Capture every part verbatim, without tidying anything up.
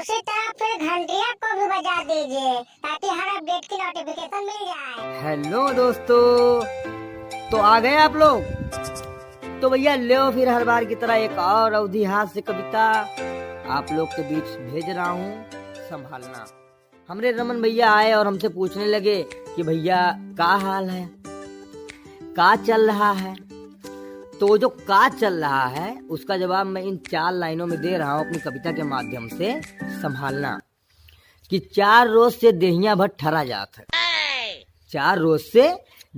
अच्छी तरह फिर घंटिया को भी बजा दीजिए, ताकि हर अपडेट की नोटिफिकेशन मिल जाए। हेलो दोस्तों, तो आ गए आप लोग? तो भैया, लो फिर हर बार की तरह एक और अवधी हास्य कविता आप लोग के बीच भेज रहा हूँ, संभालना। हमरे रमन भैया आए और हमसे पूछने लगे कि भैया, का हाल है, का चल रहा है? तो जो का चल रहा है, उसका जवाब मैं इन चार लाइनों में दे रहा हूँ अपनी कविता के माध्यम से, संभालना। कि चार रोज से देहिया भर ठरा जात है, चार रोज से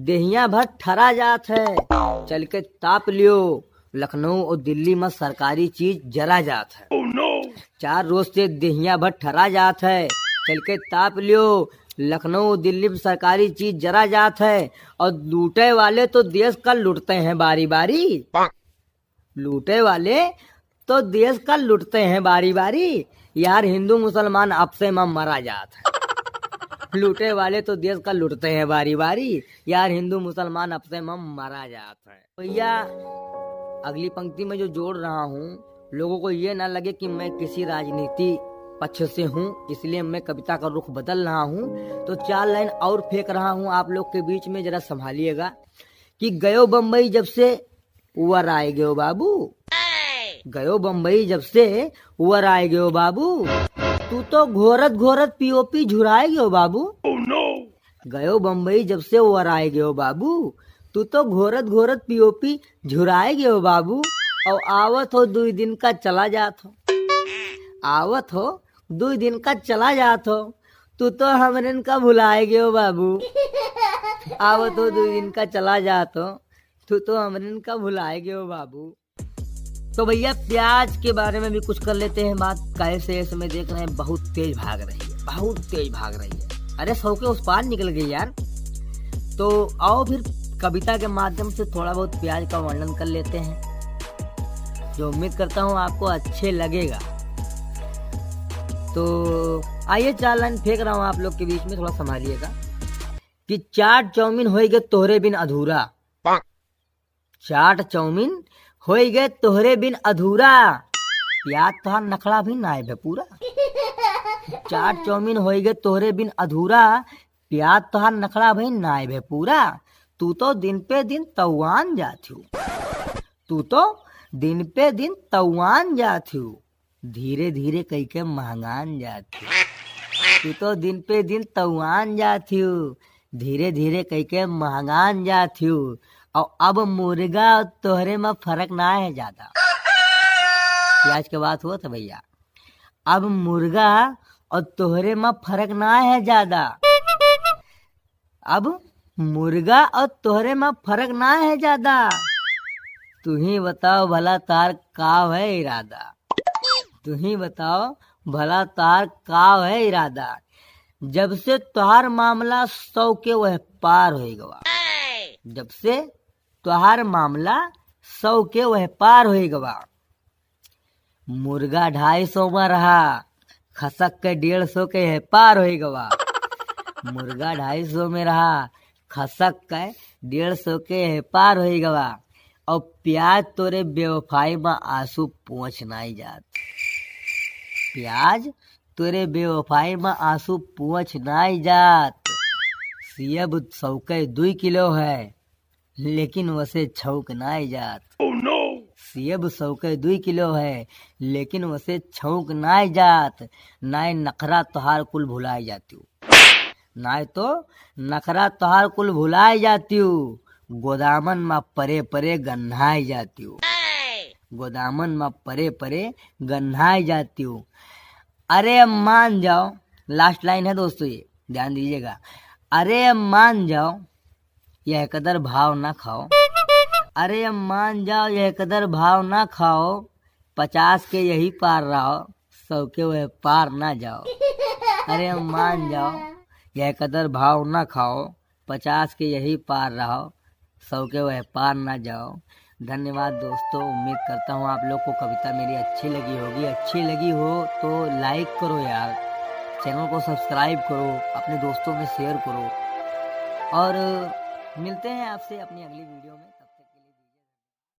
देहिया भर ठरा जात है। चल के ताप लियो, लखनऊ और दिल्ली में सरकारी चीज जरा जात है। चार रोज से देहिया भर ठरा जात है, चल के ताप लियो, लखनऊ दिल्ली में सरकारी चीज जरा जात है। और लूटे वाले तो देश का लूटते हैं बारी बारी, लूटे वाले तो देश का लूटते हैं बारी बारी। यार, हिंदू मुसलमान आपसे में मरा जात है। लूटे वाले तो देश का लूटते हैं बारी बारी। यार, हिंदू मुसलमान आपसे में मरा जात है। भैया, अगली पंक्ति में जो जोड़ रहा हूँ, लोगों को ये ना लगे कि मैं किसी राजनीति पक्ष से हूँ, इसलिए मैं कविता का रुख बदल रहा हूँ। तो चार लाइन और फेंक रहा हूँ आप लोग के बीच में, जरा संभालिएगा। कि गयो बम्बई जब से वर आए गयो बाबू, गयो बम्बई जब से वर आए गयो बाबू, तू तो घोरत घोरत पीओपी झुराए गयो बाबू। गयो बम्बई जब से वर आए गयो बाबू, तू तो घोरत घोरत पीओपी झुराए गयो बाबू। और आवत हो दुई दिन का चला जात हो, आवत हो दुई दिन का चला जात हो, तू तो हमरन का भुलाए गयो बाबू। आवत हो दुई दिन का चला जात हो, तू तो हमरन का भुलाए गयो बाबू। तो भैया, प्याज के बारे में भी कुछ कर लेते हैं बात। कैसे ऐसे में देख रहे हैं, बहुत तेज भाग रही है, बहुत तेज भाग रही है। अरे, सौ के उस पार निकल गई यार। तो आओ फिर कविता के माध्यम से थोड़ा बहुत प्याज का वर्णन कर लेते हैं, जो उम्मीद करता हूँ आपको अच्छे लगेगा। तो आइए, चार लाइन फेंक रहा हूँ आप लोग के बीच में, थोड़ा संभालिएगा। कि चाट चाउमीन होई गए तोहरे बिन अधूरा, चाट चाउमीन होई गए तोहरे बिन अधूरा, प्याज तोहार नखड़ा भी नाय भे पूरा। चाट चाउमीन होई गए तोहरे बिन अधूरा, प्याज तोहार नखड़ा भी नाय भे पूरा। तू तो दिन पे दिन तौआन जात हो, तू तो दिन पे दिन तौआन जात हो, धीरे धीरे कई के महंगान जात हो। तू तो दिन पे दिन तौआन जात हो, धीरे धीरे कई के महंगान जात हो। और अब मुर्गा और तोहरे में फर्क ना है ज्यादा। प्याज के बात हुआ था भैया, अब मुर्गा और तोहरे में फर्क ना है ज्यादा। अब मुर्गा और तोहरे में फर्क ना है ज्यादा। तू ही बताओ भला तार का है इरादा, तू ही बताओ भला तार का है इरादा। जब से तोहार मामला सौ के वह पार होई गवा, जब से तोहार मामला सौ के वह पार होई गवा। मुर्गा ढाई सौ में रहा, खसक के डेढ़ सौ के है पार होई गवा। मुर्गा ढाई सौ में रहा, खसक के डेढ़ सौ के है पार होई गवा। और प्याज तोरे बेवफाई में आंसू पोंछ नाई जात, प्याज तोरे बेवफाई में आंसू पोंछ नाई जात। सेब सौ के दुई किलो है, लेकिन वसे छौक नाय जात। सेब सौ के दुई किलो है, लेकिन वसे छौक नाय जात। नाय नखरा तोहार कुल भुलाय जातियो, नाय तो नखरा तोहार कुल भुलाय जातियो। गोदामन मा परे परे गन्हाय जातियो, गोदामन मा परे परे गन्हाय जातियो। अरे मान जाओ, लास्ट लाइन है दोस्तों, ये ध्यान दीजिएगा। अरे मान जाओ, यह कदर भाव ना खाओ। अरे मान जाओ, यह कदर भाव ना खाओ, पचास के यही पार रहो, सौ के वह पार ना जाओ। अरे मान जाओ, यह कदर भाव ना खाओ, पचास के यही पार रहो, सौ के वह पार ना जाओ। धन्यवाद दोस्तों, उम्मीद करता हूँ आप लोग को कविता मेरी अच्छी लगी होगी। अच्छी लगी हो तो लाइक करो यार, चैनल को सब्सक्राइब करो, अपने दोस्तों में शेयर करो, और मिलते हैं आपसे अपनी अगली वीडियो में।